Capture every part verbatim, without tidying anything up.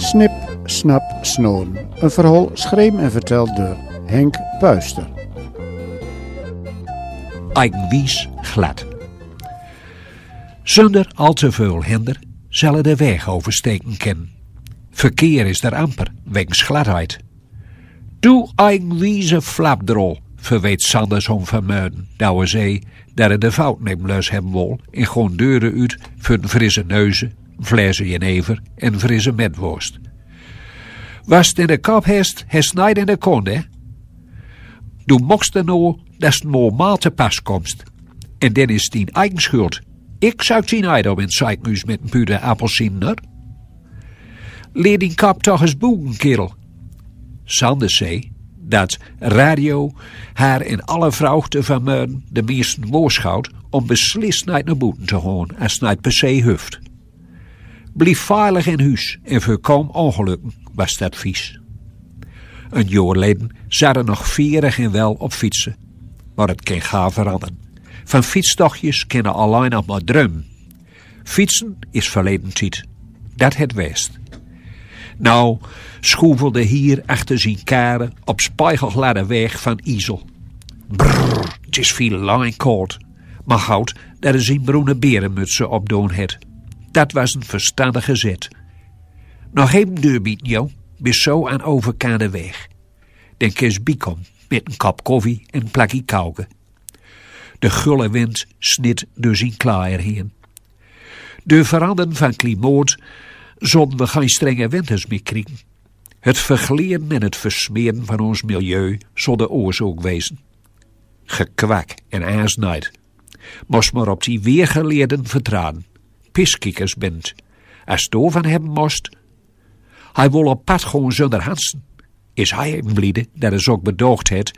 Snip, snap, snoden. Een verhaal schreven en verteld door Henk Puister. Eigenwies glad. Zunder al te veul hinder zelle de weg oversteken kennen. Verkeer is der amper, wegens gladheid. Du eigenwiese flapdrol, verweet Sanders hom vanmörgen, dao he zei dat he de fout nemen lus hebben wol en gewoon deuren uit voor een frisse neuze, een flesje jenever en een frisse metworst. Wat s te in de kop hest, hest neet in de kont, hè? Du mokst er no dat s te normaal te pas komst. En dan is dien eigen schuld. Ik suik die neet op in het ziekenhuis met een pute appelsien, hoor. Leer dien kop toch eens boeken, kerel. Sanders zei dat radio haar in alle vroegte vanmörgen de meesten waarschuwt om beslist neet naar boeten te gaan als het neet per se huft. Blief veilig in huus en veurkom ongelukken, was het advies. Een joor leden zat er nog veerig en wel op fietsen, maar het kan gaw veranderen. Van fietstochtjes kennen alleen nog maar dromen. Fietsen is verleden tied. Dat het west. Nou schoevelde hier achter zien kare op spiegelgladde weg van Iesel. Brrr, het is veel lain koud. Maar good dat er zien broene berenmutse opdoon het. Dat was een verstandige zet. Nog even deurbieten, jo, bis zo aan overkade weg. Dan kis biekom met een kop koffie en plakkie kauke. De gulle wind snit door zien klaaier heen. Door veranderen van klimaat zullen we geen strenge winters meer kriegen. Het verglieren en het versmeren van ons milieu zal de oorzaak wezen. Gekwak en aas neet. Mos maar op die weergeleerden vertrouwen. Piskiekers bent. As doorvan hebben most, hij wil op pad gewoon zonder hansen. Is hij even bliede dat hij ze ook bedocht het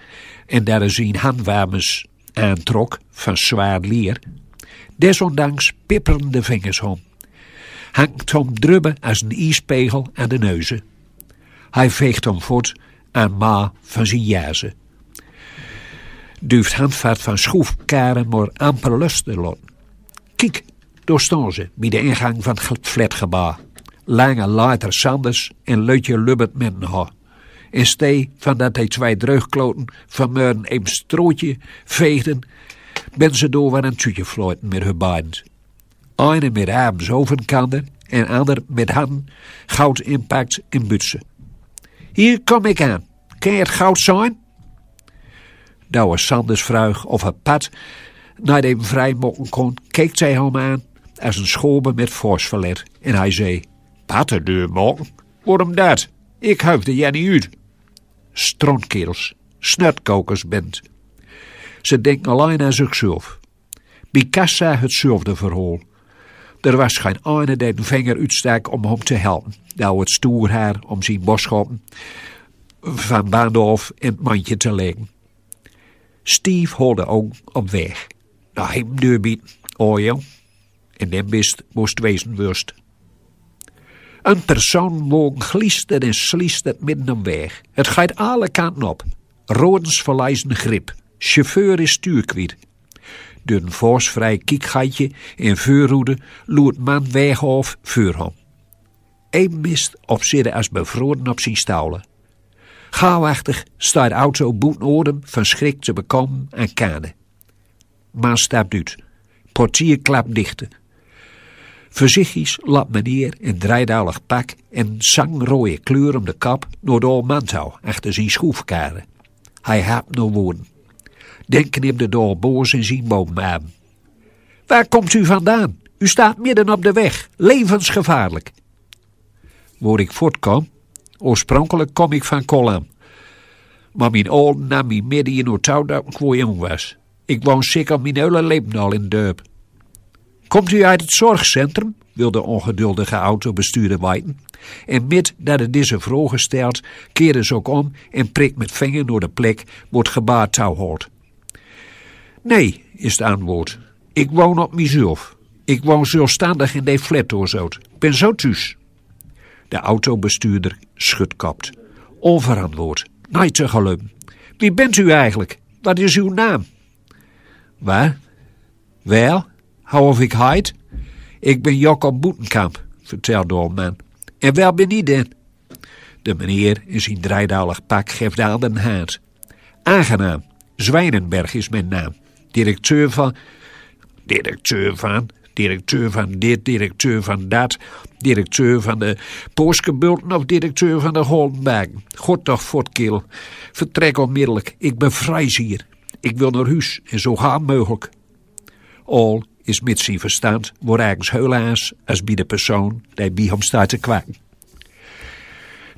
en dat hij zien handwarmers aantrok van zwaar leer. Desondanks pipperen de vingers om. Hangt om drubben als een iespegel aan de neuzen. Hij veegt om voort aan ma van zien jazen. Duft handvat van schroefkaren maar amper lust te lot. Kiek, daar staan ze, bij de ingang van het flatgebouw. Lange later Sanders en Leutje Lubbert met hen. In stee van dat die twee dreugkloten vanmorgen een strootje veegden, ben ze door waar een tuutje floten met hun beiden. Eine met arms over elkander en ander met handen goud inpakt in butsen. Hier kom ik aan. Kan het goud zijn? Douwe Sanders vroeg of hij pad niet even vrij maken kon, keek hij hem aan als een schobe met vosverlet en hij zei: "Pad de deur maken? Waarom dat? Ik hoef de jen niet uit." Strontkerels, snutkokers bent. Ze denken alleen aan zichzelf. Bij kassa hetzelfde verhaal. Er was geen eine die de vinger uitstak om hem te helpen, die het stoer had om zijn boodschappen van Bahnhof in het mandje te leggen. Steve holde ook op weg. Nog even deurbieten, oorjel. En dan bist wo s te wezen wust. Een personenwagen gliestert en sliestert midden op weg. Het gaat alle kanten op. Rodens verliezen grip. Chauffeur is stuur kwijt. Door een vosvrij kiekgaatje in veurroede loert man weg af veur hem. Een mist op zitten als bevroren op zijn staulen. Gauwachtig staat auto boeten adem van schrik te bekomen aan kane. Man stapt uit. Portier klapt dichte. Voorzichtig loopt meneer in driedouwig pak en zangrode kleur om de kop naar de old man toe achter zijn schroefkare. Hij haapt naar woorden. Dan knipt de old boos in zijn bovenarm. "Waar komt u vandaan? U staat midden op de weg. Levensgevaarlijk." "Waar ik voort kom? Oorspronkelijk kom ik van Kollam. Maar mijn ouden nam mij midden in Ottauda toen ik jong was. Ik woon zeker mijn hele leven al in het dorp." "Komt u uit het zorgcentrum?" wil de ongeduldige autobestuurder weten. En met dat hij deze vraag stelt, keert hij zich ook om en prikt met vinger naar de plek waar het gebouw toe hoort. "Nee," is het antwoord. "Ik woon op mezelf. Ik woon zelfstandig in de flat door zoot. Ben zo thuis." De autobestuurder schudt kop. "Onverantwoord. Niet te geloven. Wie bent u eigenlijk? Wat is uw naam?" "Waar? Wel, of ik heet? Ik ben Jacob Boetenkamp," vertelt de old man. "En wel ben ik dan?" De meneer in zien dreidalig pak geef de ander een haand. Aangenaam. Zwijnenberg is mijn naam. Directeur van, directeur van, directeur van dit, directeur van dat, directeur van de Pooskebulten of directeur van de Goldenbaken. God toch fort, kerel. Vertrek onmiddellijk. Ik ben vrijzier. Ik wil naar huis en zo gauw mogelijk. Aol is mit zien verstand woar ergens helaas as bij de persoon die bij hem staat te kwaken.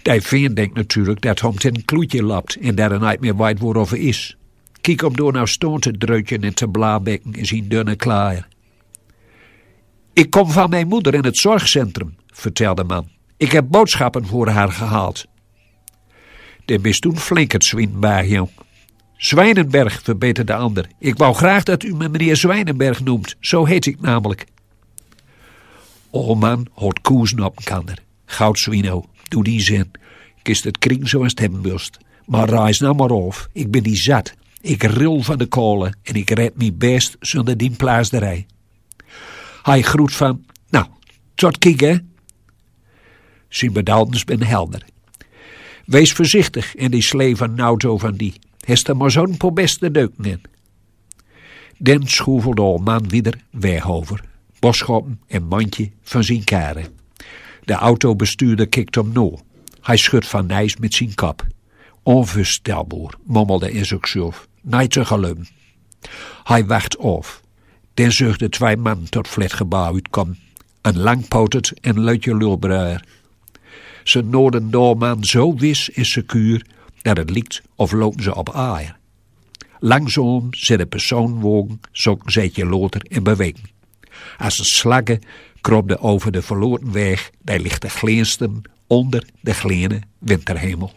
Die vent denkt natuurlijk dat hem ten kloetje lapt en dat er niet meer weet waarover is. Kiek hem door nou staan te dreutjen en te blabekken in zien dunne klaaier. Ik kom van mijn moeder in het zorgcentrum, vertelde de man. Ik heb boodschappen voor haar gehaald. Dan bist doe flink het zwien, jong. Zwijnenberg, verbeterde de ander. Ik wou graag dat u me meneer Zwijnenberg noemt. Zo heet ik namelijk. Olman hoort koezen op een kander. Goud, swino, doe dien zin. Kist het kriegen zoals het hebben wilst. Maar reis nou maar af. Ik ben die zat. Ik ril van de kolen en ik red mie best zonder dien plaasderij. Hij groet van: nou, tot kiek, hè. Zien bedoelens ben helder. Wees voorzichtig in die slee van een auto van die. Hest er maar zo'n paar beste deuken in. Dan schoevelde Olman wieder weg over, boodschappen en mandje van zien kare. De autobestuurder kikt hem na. Hij schudt van nijs met zien kop. Onvoorstelbaar, mommelde hij zichzelf. Niet te geloven. Hij wacht af. Dan zag de twee man tot flatgebouw uitkomen. Een langpotet en lutje lulbruier. Ze naderden de man zo wis en secuur dat het liekt of lopen ze op aer. Langzaam zette de personenwagen zich een zetje later in beweging. Als een slagge kroop de over de verloten weg, die ligt te glinsteren onder de glinne winterhemel.